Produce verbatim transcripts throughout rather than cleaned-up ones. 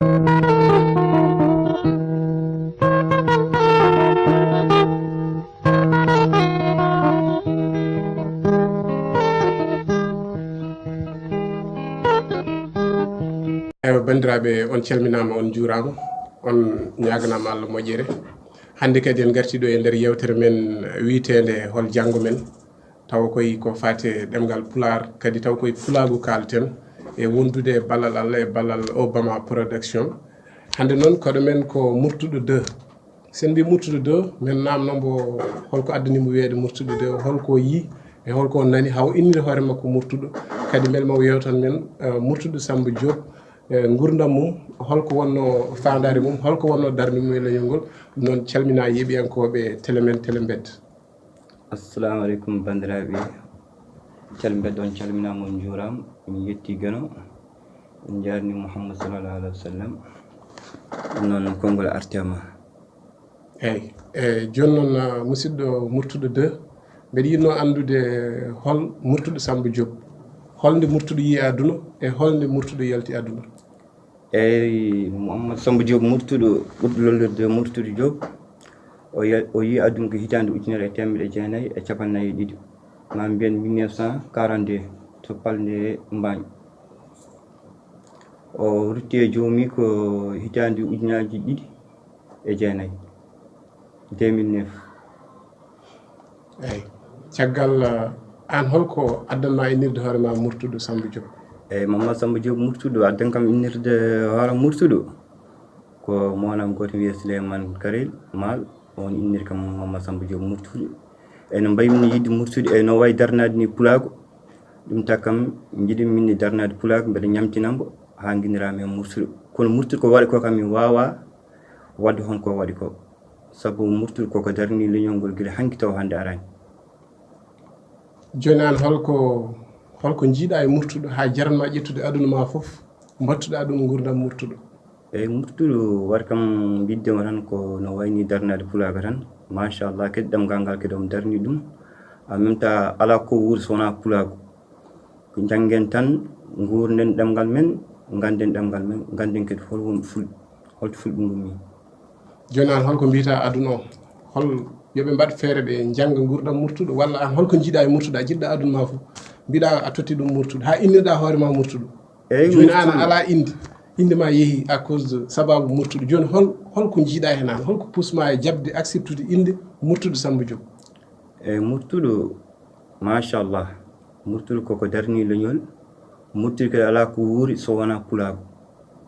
Ewa, banndiraaɓe, on calminaama, on njuuraama, on ñaaganaama Allah moƴƴere. Hannde kadi en ngartii ɗo e nder yeewtere men wiyeteende Hol Janngo Men? Tawa koy ko faati e ɗemngal Pulaar, kadi taw koy pulaagu kaalten e wondude e ballal Allah e ballal Obama Production. Hannde noon koɗo men ko Murtuɗo deux. So en mbii Murtuɗo deux, men naamno mbo holko addani mo wiyeede Murtuɗo deux, holko o yii e holko o nani, haa o inniri hoore makko Murtuɗo. Kadi mbele mo o yeewtan men, eh, Murtuɗo Samba Diop, eh, nguurndam mum, holko wonno faandaare mum, holko wonno darnde mum e leñol ngol. Ɗum noon calminaa yeeɓiyankooɓe Tele Men, Tele Mbed. Assalamu aleykum, banndiraaɓe. Tele Mbed, on calminaama, on njuuraama. Min yetti Geno. Min njaarni Muhammad sallallahu alaihi wasallam. Ɗum noon, konngol artii e ma. Eey. E jooni noon, ah, musidɗo Murtuɗo deux, mbeɗa yiɗnoo anndude hol Murtuɗo Samba Diop. Holnde Murtuɗo yii aduna e holnde Murtuɗo yalti aduna? Eey, Mouhamadou Samba Diop Murtuɗo, ɓurɗo lollirde Murtuɗo Diop. O ya-, o yii aduna ko hitaande ujunere e teemedde jeenayi e cappanɗe nayi e ɗiɗi, ma mbiyen mille neuf cent quarante-deux, to palnde Mbaañ. O rutti e joomi ko hitaande ujunaaji ɗiɗi e jeenayi, deux mille neuf. Eey. Caggal, uh, aan, holko addan ma innirde hoore ma Murtuɗo Samba Diop? Eey, Mamma Samba Diop Murtuɗo addan kam innirde hoore Murtuɗo. Ko mownam gooto wiyee Souleymane Karel Maal, on inniri kam Mamma Samba Diop Murtuɗo. E no mbaymi ni yiɗde Murtuɗo, e no wayi darnaade ni pulaagu. Ɗum takkam njiɗi min ni darnaade pulaagu, mbeɗa ñamtina mbo haa nginndiraa mi e Murtuɗo. Kono Murtuɗo ko waɗi ko kam mi waawaa waɗde hon ko waɗi ko. Sabu Murtuɗo koko darni leñol ngol gila hanki tawa hannde araani. Jooni aan, holko, holko njiiɗaa e Murtuɗo haa jaran ma ƴettude aduna ma fof, mbattuɗaa ɗum nguurndam Murtuɗo? Eey, Murtuɗo waɗi kam mbidde ma tan ko no wayni darnaade pulaagu tan. Machallah, kadi ɗemngal ngal kadi omo darni ɗum. En même temps, alaa ko wuuri so wonaa pulaagu. Ko njanngen tan, nguurnden ɗemngal men, ngannden ɗemngal men, ngannden kadi hol won ful-, holto fulɓe ngummi. Jooni aan, holko mbiyataa aduna o? Hol yo ɓe mbaɗ feere ɓe njannga nguurndam Murtuɗo, walla aan holko njiiɗaa e Murtuɗo? A jiɗɗaa aduna ma fof, mbiɗaa a totti ɗum Murtuɗo, haa innirɗaa hoore ma Murtuɗo. Eey, jooni aan Murtuɗo. Alaa innde, innde ma yehi à cause de sababu Murtuɗo. Jooni hol, holko njiiɗaa heen aan? Holko puus ma e jaɓde acceptude innde Murtuɗo Samba Diop? Eey, Murtuɗo, machallah. Murtuɗo koko darni leñol. Murtuɗo kadi alaa ko wuuri so wonaa pulaagu.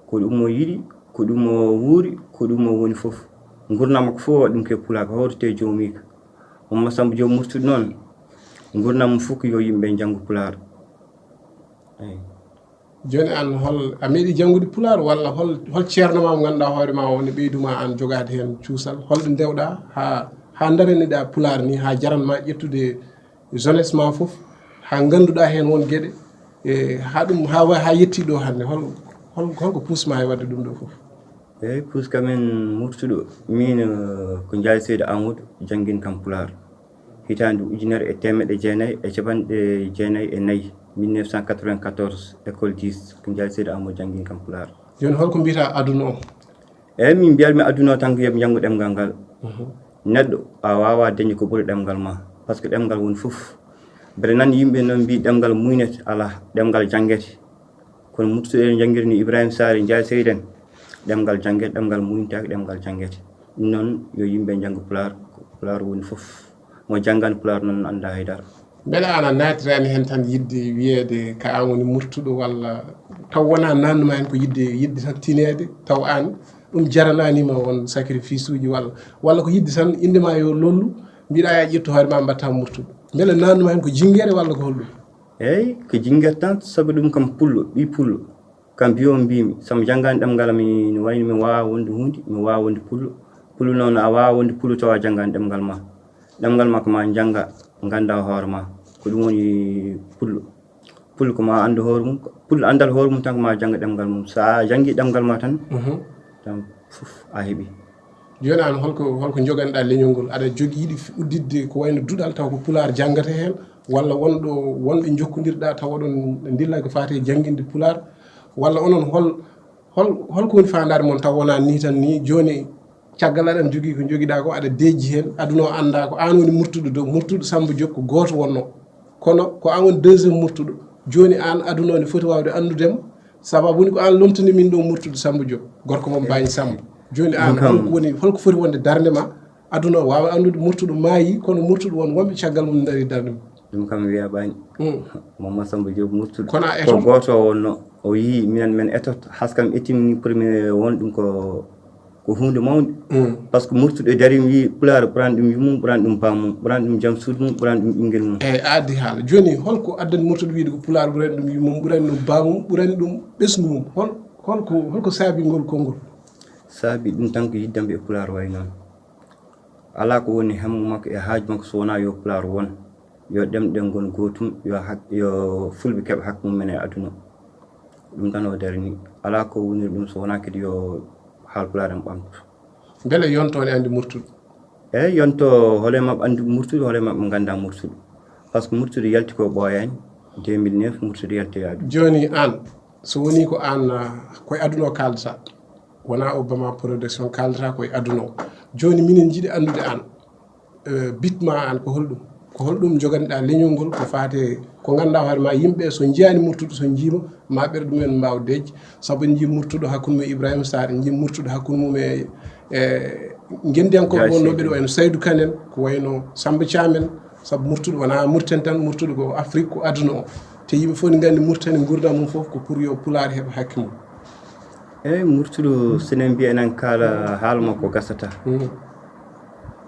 Ko ɗum o yiɗi, ko ɗum o wuuri, ko ɗum o woni fof. Nguurndam makko fof waɗi ɗum ke pulaagu, hawrete joomiiko. Mamma Samba Diop Murtuɗo noon, nguurndam mum fof ko yo yimɓe njanngu pulaar. Eey. Jooni aan, hol a meeɗi janngude pulaar, walla hol, hol ceerno ma mo ngannduɗaa hoore ma o ne ɓeydu ma aan jogaade heen cuusal? Holɗo ndewɗaa haa, haa ndaraniɗaa pulaar ni, haa jaran ma ƴettude jeunesse ma fof, haa ngannduɗaa heen won geɗe, e haa ɗum, haa wa-, haa yettii ɗo hannde? Hol, hol, holko puus ma e waɗde ɗum ɗo fof? Eey, puus kam en Murtuɗo, miin, eh, ko Njaay Seydi Amadou janngini kam pulaar. Hitaande ujunere e teemedde jeenayi e cappanɗe jeenayi e nayi, mille neuf cent quatre-vingt-quatorze, école dix, ko Njaay Seydi Amadou janngini kam pulaar. Jooni, holko mbiyataa aduna o? Eey, min mbiyatmi aduna o tan ko yo ɓe njanngu ɗemngal ngal. Mhm. Neɗɗo, a waawaa dañde ko ɓuri ɗemngal ma, par ce que ɗemngal woni fof. Mbeɗa nani yimɓe noon mbii ɗemngal muynete, alaa, ɗemngal janngete. Kono Murtuɗo en njanngirni Ibrahima Sarr, Njaay Seydi en, ɗemngal janngete, ɗemngal muyntaake, ɗemngal janngete. Ɗum noon, yo yimɓe njanngu pulaar, ko pulaar woni fof. Mo janngaani pulaar noon, anndaa hay dara. Mbele aan a naatiraani heen tan yiɗde wiyeede ko aan woni Murtuɗo, walla taw wonaa naatnuma heen ko yiɗde, yiɗde tan tineede, taw aan ɗum jaranaani ma won sacrifice uji, walla, walla ko yiɗde tan innde ma yo lollu, mbiɗa ya ƴettu hoore ma mbaɗta Murtuɗo. Mbele naatnuma heen ko jinngere walla ko holɗum? Eey, ko jinngere tan, sabu ɗum kam pullo, ɓii pullo. Kam biyo mbiimi, so mi janngaani ɗemngal, mi, no wayno mi waawaa wonde huunde, mi waawaa wonde pullo. Pullo noon, a waawaa wonde pullo tawa a janngaani ɗemngal ma. Ɗemngal ma ko ma njannga, ngannda hoore ma. Ko ɗum woni pullo. Pullo ko ma anndu hoore mum. Pullo anndal hoore mum tan ko ma jannga ɗemngal mum. So a janngii ɗemngal ma tan, mhm, tan fof a heɓii. Jooni aan, holko, holko njoganiɗaa leñol ngol? Aɗa jogii, yiɗi f-, udditde ko wayno duɗal taw ko pulaar janngata heen, walla wonɗo, wonɓe njokkondirɗaa taw oɗon ndilla ko faati e jannginde pulaar, walla onon hol, Hol holko woni faandaare mon taw wonaa nii tan nii jooni, caggal aɗa jogii ko njogiɗaa ko, aɗa deeƴi heen, aduna o anndaa ko aan woni Murtuɗo Dow, Murtuɗo Sammba Diop ko gooto wonnoo. Kono ko aan woni deuxième Murtuɗo. Jooni aan aduna o ne foti waawde anndude mo, sababu woni ko aan lomtini min ɗo Murtuɗo Sammba Diop, gorko mo Mbaañ Sammba. Jooni aan holko woni, holko foti wonde darnde ma, aduna o waawa anndude Murtuɗo maayii, kono Murtuɗo won wonɓe caggal mum ndarii darnde mum. Ɗum kam wiya ɓaani. Mamma Sammba Diop Murtuɗo. Kono a eto? Ko gooto o wonnoo. O yii minen men eto, haskam ettimni premier won ɗum ko, ko huunde mawnde. Par ce que Murtuɗo e darii mi yii Pulaar ɓurani ɗum yummum, ɓurani ɗum bammum, ɓurani ɗum jam suudu mum, ɓurani ɗum ɓinngel mum. Eyi, a addi haala. Jooni holko addani Murtuɗo wiide ko Pulaar ɓurani ɗum yummum, ɓurani ɗum bammum, ɓurani ɗum ɓesngu mum? Hol holko holko saabi ngol konngol? Saabi ɗum tan ko yiddam e Pulaar wayi noon. Alaa ko woni hemmu makko e haaju makko so wonaa yo Pulaar won, yo ɗemɗe ngon gootum, yo hak yo Fulɓe keɓ hakke mum en e aduna. Ɗum tan o darini. Alaa ko woniri ɗum so wonaa kadi yo Haalpulaar en ɓamtu. Mbele yonto ne anndi Murtuɗo? Eeyi, yonto hol e maɓɓe anndi Murtuɗo, hol e maɓɓe nganndaa Murtuɗo. Par ce que Murtuɗo yalti ko ɓooyaani, deux mille neuf Murtuɗo yalti e aduna. Jooni aan, so wonii ko aan, ah, ko e aduna o kaaldata, wonaa Obama Production kaaldata, ko e aduna o. Jooni minen njiɗi anndude aan, eh, bit ma aan ko holɗum? Ko holɗum njoganiɗaa leñol ngol ko faati e ko ngannduɗaa hoore ma yimɓe so njiyaani Murtuɗo, so njiima ma ɓerɗe mumen mbaawa deeƴde, sabu en njii Murtuɗo hakkunde mum e Ibrahima Sarr, en njii Murtuɗo hakkunde mum e, e ngenndiyankooɓe wonnooɓe ɗo, wayno Saydou Kane en, ko wayno Samba Thiam en, sabu Murtuɗo wonaa Mauritanie tan, Murtuɗo ko Afrique, ko aduna o. Te yimɓe fof ne nganndi Mauritanie nguurndam mum fof ko pour yo Pulaar heɓ hakke mum. Eeyi, Murtuɗo, so en mbiyii enen kaala haala makko gasata.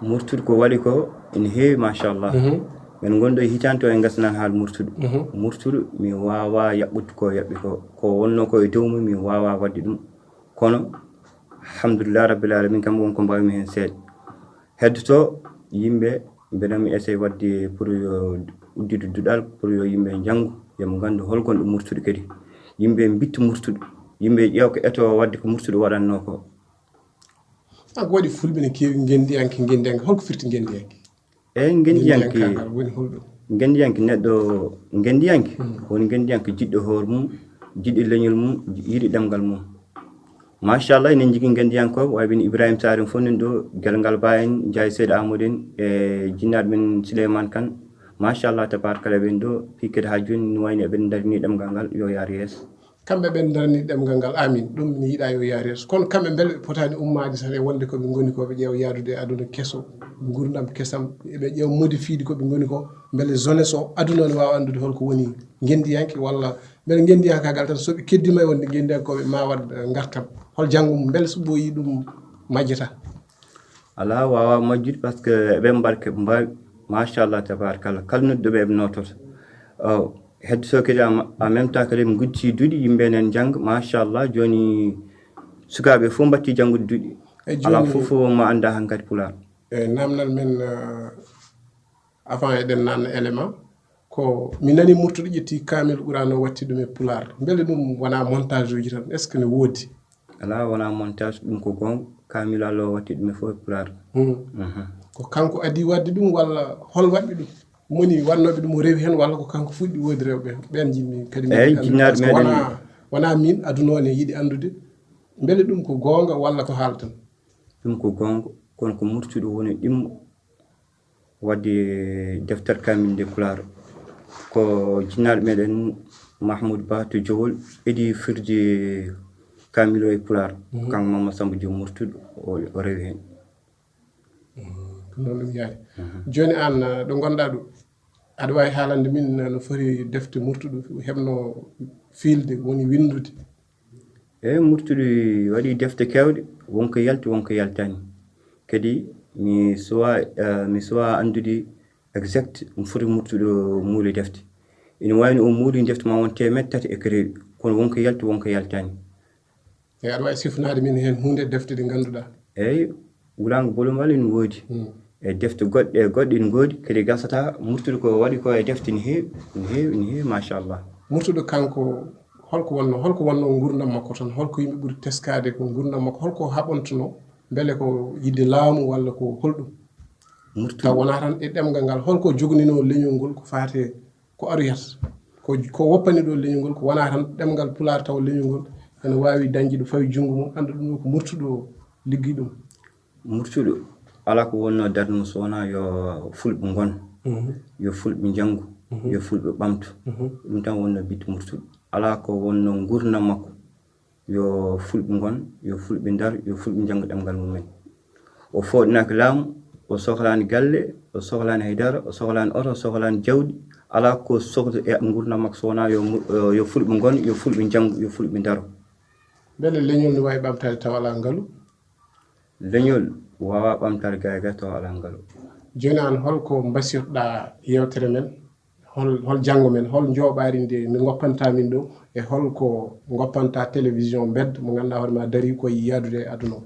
Murtuɗo ko waɗi ko ene heewi, machallah. Min ngonɗo e hitaande to en ngasanan haala Murtuɗo. Murtuɗo mi waawaa yaɓɓude ko yaɓɓi ko. Ko wonnoo ko e dow mum mi waawaa waɗde ɗum. Kono, alhamdulillah rabbil alamin kam won ko mbaawmi heen seeɗa. Heddoto yimɓe, mbeɗa mi essaye waɗde pour yo udditde duɗal, pour yo yimɓe njanngu, yo ɓe nganndu hol gonɗo Murtuɗo kadi. Yimɓe mbittu Murtuɗo, yimɓe ƴeew ko eto waɗde ko Murtuɗo waɗannoo ko. An ko waɗi Fulɓe ne keewi ngenndiyanke, ngenndiyanke, holko firti ngenndiyanke? Eeyi, ngenndiyanke, ngenndiyanke neɗɗo, ngenndiyanke woni ngenndiyanke jiɗɗo hoore mum, jiɗi leñol mum, yiɗi ɗemngal mum. Machallah, enen njogii ngenndiyankooɓe, wayi bino Ibrahima Sarr en fof nan ɗo, Gelngal Ba en, Njaay Seydi Amadou en, e jinnaaɗo men Souleymane Kane. Machallah, tabaarkalla ɓen ɗo, piquet haa jooni, no wayno eɓen ndarini ɗemngal ngal, yo yaar yeeso. Kamɓe ɓen ndarani ɗemngal ngal, amin. Ɗum mi yiɗaa yo yaar yeeso. Kono kamɓe mbele ɓe potaani ummaade tan e wonde ko ɓe ngoni ko, ɓe ƴeewa yaadude e aduna keso, nguurndam kesam, ɓe ƴeewa modifiide ko ɓe ngoni ko, mbele jeunesse o, aduna o ne waawa anndude holko woni ngenndiyanke, walla mbele ngenndiyankaagal tan, so ɓe keddiima e wonde ngenndiyankooɓe, ma waɗ, eh, ngartam. Hol janngo mum, mbele so ɓooyii ɗum majjata? Alaa, waawaa majjude, par ce que eɓe mbarke, mbaawi, machallah, tabaarkalla. Kala nodduɗo ɓe, eɓe noototo. Oh, heddoto kadi en, en même temps kadi en ngudditii duɗi, yimɓe enen njannga, machallah. Jooni sukaaɓe fof mbattii janngude duɗi. Eeyi, alaa jooni fof fof mo anndaa hankadi Pulaar. E naamnal men, eh, avant eɗen naatna élément, ko mi nani Murtuɗo ƴetti kaamil Quraan o watti ɗum e Pulaar. Mbele ɗum wonaa montage uji tan? Est-ce que ne woodi? Alaa, wonaa montage, ɗum ko goonga. Kaamil Allah o watti ɗum e fof e Pulaar. Hmm. Mhm. Ko kanko adii waɗde ɗum walla hol waɗɓe ɗum? Moni waɗnooɓe ɗum o rewi heen walla ko kanko fuɗɗi, woodi rewɓe ɓeen njiɗmi kadi. Eeyi, jinnaaɓe meɗen. Wonaa, wonaa miin, aduna o ne yiɗi anndude mbele ɗum ko goonga walla ko haala tan? Ɗum ko goonga, kono ko Murtuɗo woni ɗimmo waɗde deftere kaamil nde Pulaar. Ko jinnaaɗo meɗen Mahmoud Ba to Jowol idii firde kaamil o e Pulaar. Mhm. Kanko Mamma Samba Diop Murtuɗo o, o rewi heen. Mhm. Ko noon ɗum yaari. Mhm. Jooni aan, ah, ɗo ngonɗaa ɗo, aɗa waawi haalande min, ah, no foti defte Murtuɗo heɓno fiilde, woni winndude? Eeyi, Murtuɗo waɗii defte keewɗe, won ko yalti, won ko yaltaani. Kadi mi suwaa, eh, mi suwaa anndude exact mo foti Murtuɗo muuli defte. Ina waawi no o muuli defte ma won teemedde tati e ko rewi, kono won ko yalti, won ko yaltaani. Eeyi, aɗa waawi sifnaade min heen huunde e defte ɗe ngannduɗaa? Eeyi, Wulaango Bolum Walo ina woodi. Hmm. E defte goɗɗe, e goɗɗe ina ngoodi, kadi gasata Murtuɗo ko waɗi ko e defte ina heewi, ina heewi, ina heewi, machallah. Murtuɗo kanko, holko wonnoo, holko wonnoo nguurndam makko toon? Holko yimɓe ɓuri teskaade ko nguurndam makko? Holko haɓantunoo? Mbele ko yiɗde laamu walla ko holɗum? Murtuɗo. Taw wonaa tan e ɗemngal ngal, holko jogninoo leñol ngol ko faati e ko aroyat, ko, ko woppani ɗo leñol ngol, ko wonaa tan ɗemngal Pulaar taw leñol ngol ene waawi dañde ɗo fawi junngo mum, annda ɗum ɗo ko murtuɗo o liggi ɗum. Murtuɗo, alaa ko wonnoo darnde mum so wonaa yo fulɓe ngon, yo fulɓe njanngu, yo fulɓe ɓamtu. Ɗum tan wonnoo biɗto murtuɗo. Alaa ko wonnoo nguurndam makko, yo fulɓe ngon, yo fulɓe ndaru, yo fulɓe njanngu ɗemngal mumen. O fooɗinaaki laamu, o sohlaani galle, o sohlaani haydara, o sohlaani oto, o sohlaani jawdi. Alaa ko sohli e nguurndam makko so wonaa yo mu-, yo fulɓe ngon, yo fulɓe njanngu, yo fulɓe ndaru. Mbele leñol ne waawi ɓamtaade tawa alaa ngalu? Leñol waawaa ɓamtaade gaay gaay tawa alaa ngalu. Jooni aan, hol ko mbasiytoɗaa yeewtere men? Hol, hol janngo men, hol njooɓaari nde, nde ngoppantaa min ɗo, e hol ko ngoppantaa télévision Mbedda mo ngannduɗaa hoore ma darii ko e yahdude e aduna o?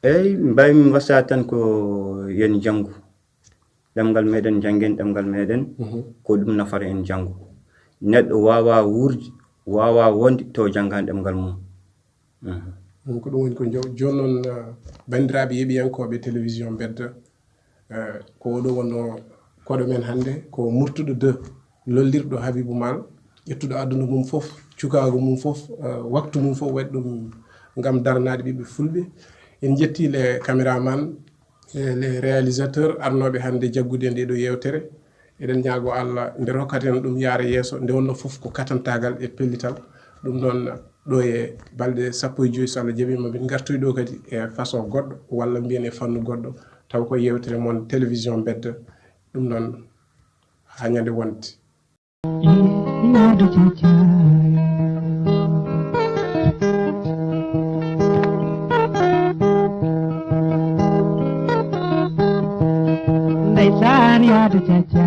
Eey, mbaawi min wasaade tan ko yo en njanngu. Ɗemngal meɗen, njanngen ɗemngal meɗen, ko ɗum nafata en janngo. Neɗɗo waawaa wuurde, waawaa wonde taw janngaani ɗemngal mum. Mhm. Ɗum ko ɗum woni ko jaw-, jooni noon, eh, banndiraaɓe yeeɓiyankooɓe télévision Mbedda, eh, ko oɗo wonnoo koɗo men hannde, ko Murtuɗo deux, lollirɗo Habibou Mal, ƴettuɗo aduna mum fof, cukaagu mum fof, eh, waktu mum fof waɗi ɗum ngam daranaade ɓiɓɓe fulɓe. En njetti les caméraman, e les réalisateurs arnooɓe hannde jaggude nde ɗo yeewtere. Eɗen ñaago Allah nde rokkata en ɗum yaara yeeso, nde wonno fof ko katantaagal e pellital. Ɗum noon, ɗo e balɗe sappo e joy, so Allah jaɓiima, min ngartoy ɗo kadi e façon goɗɗo, walla mbiyen e fannu goɗɗo, taw ko yeewtere mon télévision Mbedda. Ɗum noon, haa ñande wonde. Ndeysaan, yaadu cacca.